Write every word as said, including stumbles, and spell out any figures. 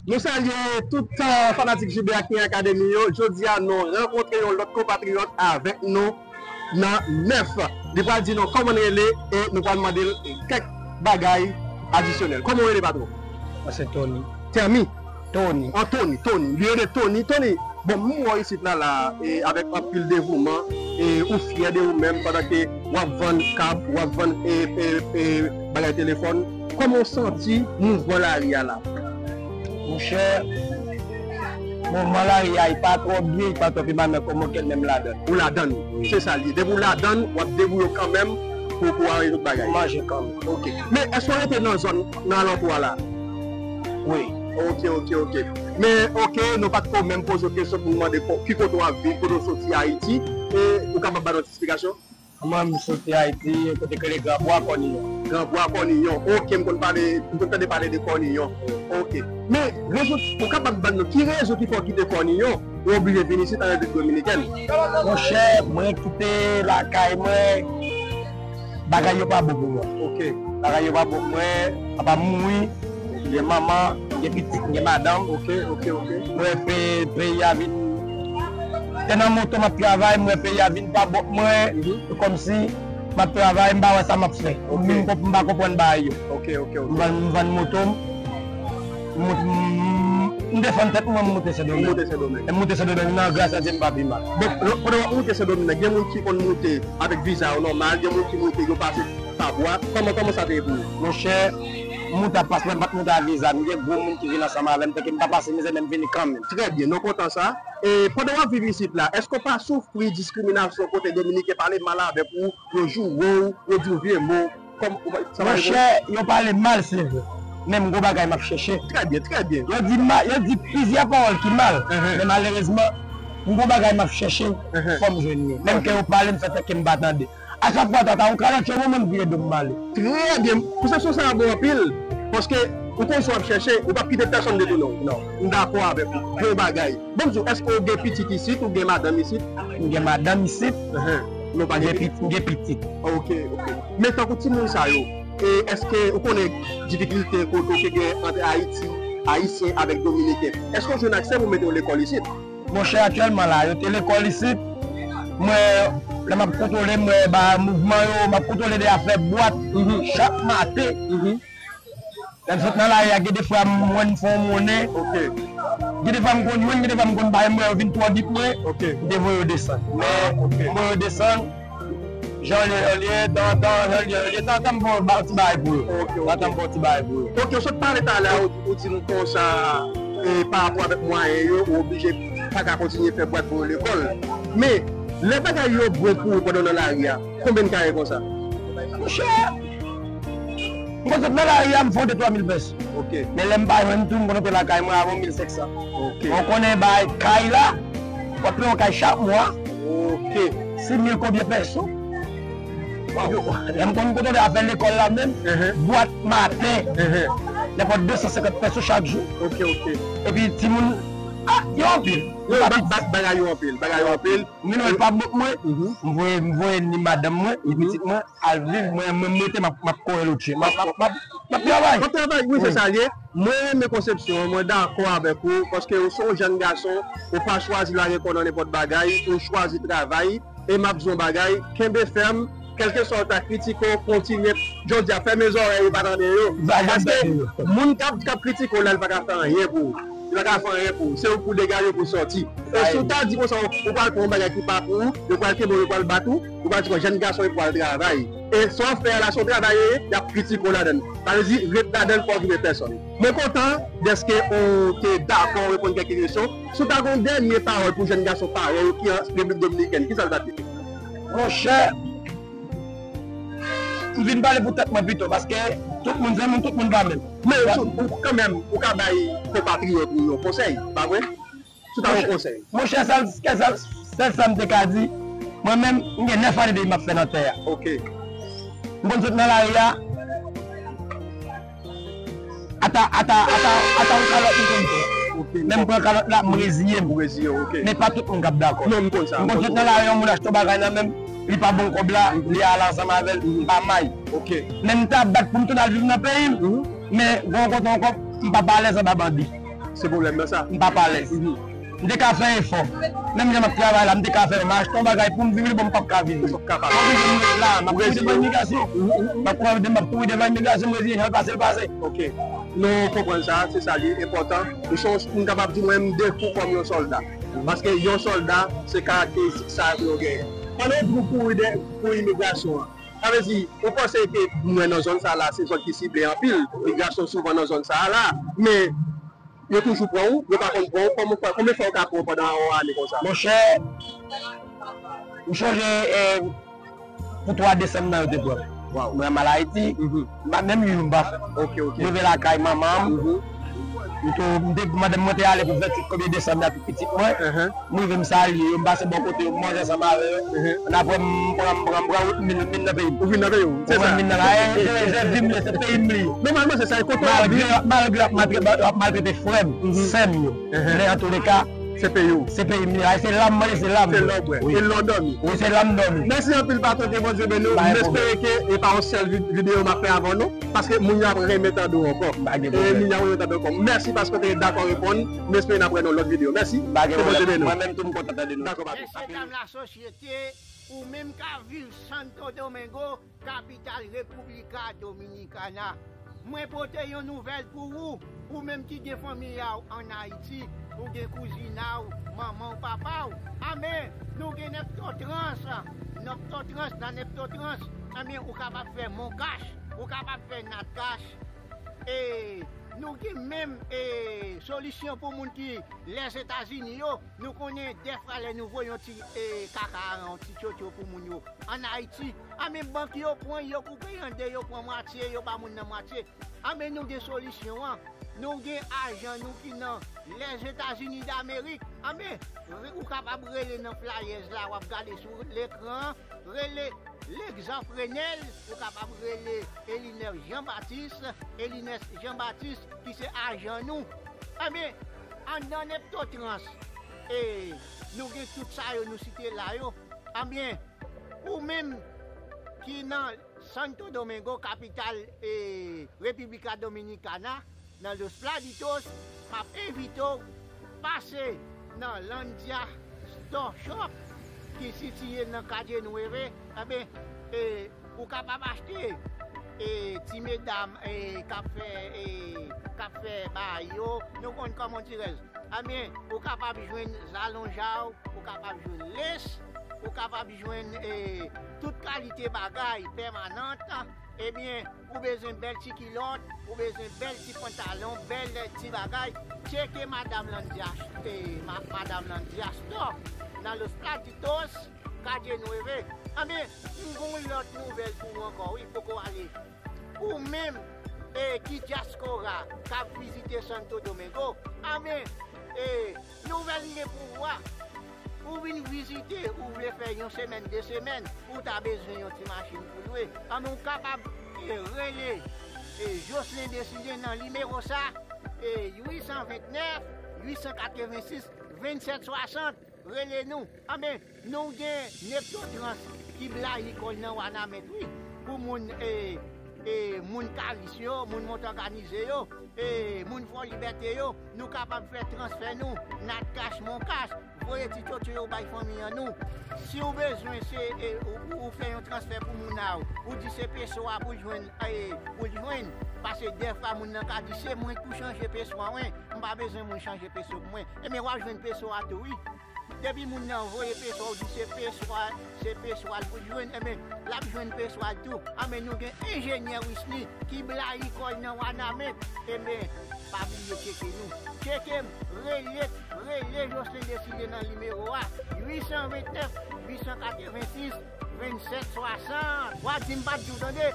Nou salye tout, euh, fanatik J B ak King Academy yo. Jodi a, nou rankontre yon lòt konpatriyòt avèk nou nan nèf. Li pral di nou kòman l rele e nou pral mande l kèk bagay adisyonèl. Kòman w rele, patwon? Mwen se Tony. Tèmi? Tony. An Tony, Tony. Li rele Tony. Tony, bon, m wè w isit la, la, e avèk anpil devouman, e ou fyè de ou menm pandan ke w ap vann kab, w ap vann, e, e, e, bagay telefòn. Kòman w santi mouvman lari a la? Monchè, mouvman lari a, li pa twò byen, li pa twò pi mal, men kòman ke l menm ladan l. Ou ladan l. Wi. Se sa l ye. Depi w ladan l, w ap debouye w kanmenm pou, pou w aranje tout bagay. Manje kanmenm. Ok. Men èske w rete nan zòn, nan alantou a la? Wi. Ok, ok, ok. Men, ok, nou pa t ko menm poze w kesyon pou n mande ko-, ki kote w ap viv, kote w soti Ayiti, e ou kapab ba nou ti esplikasyon? Mwen, m soti Ayiti, yon kote k rele Gran Bwa, Kòniyon. Gran Bwa, Kòniyon. Ok, m konn pale, m konn tande pale de Kòniyon. Ok. Men, rezon, ou kapab ban nou ki rezon ki fè w kite Kòniyon, ou oblije vin isit an Repiblik Dominikèn? Monchè, mwen kite lakay mwen, bagay yo pa bon pou mwen. Ok. Bagay yo pa bon pou mwen, papa m mouri, m gen manman, m gen pitit, m gen madanm. Ok, ok, ok. Mwen pe-, peyi a vin. Te nan moto m ap travay, mwen peyi a vin pa bon pou mwen. Mhm. Se kòmsi m ap travay, m pa wè sa m ap fè. Ok. M, m pa konprann bagay yo. Ok, ok, ok. M vann, m vann moto m. M moute, m, m defann tèt mwen, m moute Sendomeng. Ou moute Sendomeng. E m moute Sendomeng nan, gras a Dye, m pa pi mal. Bon, pandan w ap moute Sendomeng nan, gen moun ki konn moute avèk viza yo nòmal, gen moun ki moute yo pase pa bwa. Kòman, kòman sa te ye pou ou? Monchè, m moute ak paspò, m pa t moute ak viza. M gen gwo moun ki vin ansanm avè m, tanke m pa pase mizè, men m vini kanmenm. Trè byen, nou kontan sa. E pandan w ap viv isit la, èske w pa soufri diskriminasyon kote Dominiken pale mal avèk ou, yo joure w, yo di w vye mo? Kòm, ou pa, sa pa reponn. Monchè, yo pale mal, se vre. Men m gon bagay m ap chèche. Trè byen, trè byen. Yo di ma-, yo di plizyè pawòl ki mal. Ehe. Men malerezman, m gon bagay m ap chèche, ehe, fò m jwenn li. Menm ke yo pale, m fè tanke m pa tande. A chak fwa, tata, yon kalòt yo, mwen, m vire do m ale. Trè byen. Konsepsyon sa a bon anpil. Paske ou konn sa w ap chèche, ou p ap kite pèsonn detounen w. Non. M dakò avèk ou. Bon bagay. Bon, m di w, èske w gen pitit isit, ou gen madanm isit? M gen madanm isit. Ehe. Non, pa gen pitit. M gen pitit. Ok, ok. Men tankou timoun sa yo, e èske ou konnen difikilte kote w te gen ant Ayiti, Ayisyen avèk Dominiken? Èske w jwenn aksè pou mete yo lekòl isit? Monchè, aktyèlman la, yo te lekòl isit. Mwen, lè m ap kontwole, mwen, ba mouvman yo, m ap kontwole de afè bwat, mhm, chak maten. Mhm. Lè m sot nan lari a, gen de fwa m wè m fè yon monnen. Ok. Gen de fwa m konn jwenn, gen de fwa m konn bay, m wè yo vin twò di pou mwen. Ok. M te voye yo desann. Men, ok, m voye yo desann. Jan yo ye, jan yo ye, tantan, jan yo ye, tantan m fè yon ba-, ti bagay pou yo. Ok, ok. Tantan m fè yon ti bagay pou yo. Ok, w sot pale talè a, ou, ou di m konsa, e, pa rapò avèk mwayen yo, ou oblije pa ka kontinye fè bwat pou yo lekòl. Men, lè bagay yo bon pou ou pandan w nan lari a, konbyen n ka ye konsa? Monchè, m konn sot nan lari a, m fè yon de twa mil pèso. Ok. Men lè m pa jwenn tou, m konn antre lakay mwen avè yon mil senk san. Ok. Ou konnen bay kay la, w ap peye yon kay chak mwa. Ok. Sis mil konbyen pèso? Lè m konn kontwole afè lekòl la menm, ehe, bwat maten, ehe, nenpòt de san senkant pèso chak jou. Ok, ok. Epi timoun, ah, yo anpil. Yo, ba-, ba-, bagay yo anpil, bagay yo anpil. M vin wè l pa bon pou mwen, mhm, m voye, m voye ni madanm mwen, ni, mhm, pitit mwen, al viv, mwen, mwen, m rete, m ap, m ap kore lotje. M ap, m ap, m ap, m ap travay. M ap travay, wi, se sa l ye. Mwen renmen konsepsyon an, mwen dakò avèk ou, paske ou se yon jèn gason, ou pa chwazi lage kò w nan nenpòt bagay, ou chwazi travay, e m ap di w yon bagay, kenbe fèm, kèlkeswa yo ta kritike w, kontinye, jodi a, fèmen zòrèy ou pa tande yo. Paske moun k ap, k ap kritike w la, li pa ka fè anyen pou ou. Li pa ka fè anyen pou ou. Se ou pou degaje w, pou sòti. E si w ta di konsa, ou, ou pral pran yon bagay ki pa pou ou, yo pral kenbe w, yo pral bat ou, ou pral di kon jèn gason, yo pral travay. E sa w ap fè a la, se yon travay, y ap kritike w ladan l. Sa vle di, ret ladan l, pa okipe pèsonn. Mwen kontan dèske ou te dakò reponn kèk kesyon. Si w ta gen yon dènye pawòl pou jèn gason parèy ou ki an Repiblik Dominikèn, kisa l t ap ye? Monchè, m vin pale pou tèt mwen pito, paske tout moun se moun, tout moun pa menm. Men, ou, ou, kanmenm, ou ka bay konpatriyòt ou yon konsèy, pa vre? Si w ta gen yon konsèy. Monchè, sèl, sèl, sèl sa m te ka di, mwen menm, m gen nèf ane depi m ap fè nan tè a. Ok. M konn sot nan lari a, ata, ata, ata, ata yon kalòt m konn pran. Ok, m konprann. Lè m pran kalòt la, m reziye m. Ou reziye w, ok. Men pa tout moun k ap dakò. Non, m konn sa. M konn sot nan lari, yon moun achte yon bagay nan men m, li pa bon kòb la, li ale ansanm avè l, m pa may. Ok. Men m ta bat pou m tounen al viv nan peyi m. Mhm. Men, gen yon kote ankò, m p ap alèz anba bandi. Se pwoblèm nan sa. M p ap alèz. M te ka fè efò. Menm jan m ap travay la, m te ka fè, m achte yon bagay pou m viv li, bon, m p ap ka viv li. M ap oblije m ret la, m ap kouri devan imigrasyon. M ap kouri, m ap kouri devan imigrasyon, m reziyen, jan l pase, l pase. Ok. Nou konprann sa, se sa li enpòtan. Ou se yon, m kapab di mwen, m dekou kòm yon sòlda. Paske yon sòlda, se karakteristik sa yo genyen. Pandan w di w kouri de, pou imigrasyon an, sa vle di, ou panse ke mwen nan zòn sa la, se zòn ki sible anpil. Migrasyon souvan nan zòn sa la. Men, yo toujou pran ou, yo pa konn pran ou. Kòman, konbyen fwa yo ka pran ou pandan yon ane konsa? Monchè, m chonje, eh, pou twa desanm nan yo te pran m. Mwen mal Ayiti, m pa menm yon m pa fè. M rive lakay manman m, m tou, m te, manman m te ale pou venntuit konbyen desanm nan, pitit mwen. M rive m salye yo, m pase bò kote yo, m manje ansanm avè yo. Ann apre m pran, m pran, m pran wout, m vin, m vin nan peyi m. Ou vin nan peyi w, se sa. M vin nan la, e, se, se vi m li, se peyi m li. Nòmalman, se sa, e kote w ap viv. Malgre, malgre y ap maltrete, y ap maltrete frè m, sè m yo. Men antouleka, se peyi w. Se peyi m li, se la m manje, se la m bwè. Se la w bwè. E la w dòmi. Wi, se la m dòmi. Mèsi anpil, patwon, ke Bondye beni w. M espere ke e pa yon sèl vid-, videyo m ap fè avè w non, paske moun yo ap renmen tande w ankò. E moun yo ap renmen tande w ankò. Mèsi paske w te dakò reponn. M espere n ap wè nan lòt videyo. Mèsi. Ke Bondye beni w. Mwen menm tou, m kontan tande nou. Dakò, patwon. Mesye dam lasosyete, ou menm k ap viv Santo Domingo, kapital República Dominicana. Mwen pote yon nouvèl pou ou, ou menm ki gen fanmi a w ann Ayiti, ou gen kouzin a w, manman w, papa w. Anben, nou gen Neptotrans, Neptotrans, nan Neptotrans, anben, ou kapab fè MonCash, ou kapab fè NatCash. E nou gen menm, e, solisyon pou moun ki Lèzetazini yo. Nou konnen dèfwa lè nou voye yon ti, e, kaka, yon ti tchotcho pou moun yo ann Ayiti, anben, bank yo pran, yo koupe l an de, yo pran mwatye, yo ba moun nan mwatye. Anben, nou gen solisyon an. Nou gen ajan nou ki nan Lèzetazini Damerik. Anben, re-, ou kapab rele nan flyers la, w ap gade sou lekran an. Rele Legzanprenè, ou kapab rele Elinès Jean Baptiste, Elinès Jean Baptiste, ki se ajan nou. Anben, anndan Neptotrans, e, nou gen tout sa yo nou site la yo. Anben, ou menm ki nan Santo Domingo, kapital, e, República Dominicana, nan Los Platitos, m ap envite w pase nan Landia Store Shop ki sitiye nan Calle Nueve. Anben, e, ou kapab achte, e, ti medam, e, k ap fè, e, k ap fè bagay yo. Nou konn kòman dirèz. Anben, ou kapab jwenn zalonj a w, ou kapab jwenn lès, ou kapab jwenn, e, tout kalite bagay pèmanant. Ebyen, ou bezwen bèl ti kilòt, ou bezwen bèl ti pantalon, bèl ti bagay, tcheke Madam Landia, e, ma-, Madam Landia Store nan Los Platitos, Calle Nueve. Anben, m gon lòt nouvèl pou ou ankò, wi, poko ale. Ou menm, e, ki dyaspora k ap vizite Santo Domingo, anben, e, nouvèl m gen pou ou a. Ou vin vizite, ou vle fè yon semèn, de semèn, ou ta bezwen yon ti machin pou lwe. Anben, ou kapab, e, rele, e, Jocelyn Décidé nan nimewo sa, e, uit san vennèf, uit san katrevensis, vennsèt swasant. Rele nou. Anben, nou gen Neptotrans ki blayi kò l nan Wanament, wi. Pou moun, e, e, moun Kalis yo, moun Mont Òganize yo, e, moun Fò Libète yo, nou kapab fè transfè nou, NatCash, MonCash, voye ti tchotcho yo bay fanmi an nou. Si w bezwen, se, e, ou, ou, ou fè yon transfè pou moun a w, ou di se peso a pou l jwenn, e, pou l jwenn, paske dèfwa moun nan ka di se mwen k pou chanje peso a, wi, m pa bezwen moun chanje peso pou mwen. Ebyen, w ap jwenn peso a tou, wi. Depi moun nan voye peso a, ou di se peso a, se peso a l pou l jwenn, enben, l ap jwenn peso a l tou. Anben, nou gen enjenyè Wisny ki blayi kò l nan Wanament. Enben, pa bliye tcheke nou. Tcheke m, rele, rele Jocelyn Décidé nan nimewo a, uit san vennèf, uit san katrevensis, vennsèt swasant. W ap di m pa t di w tande,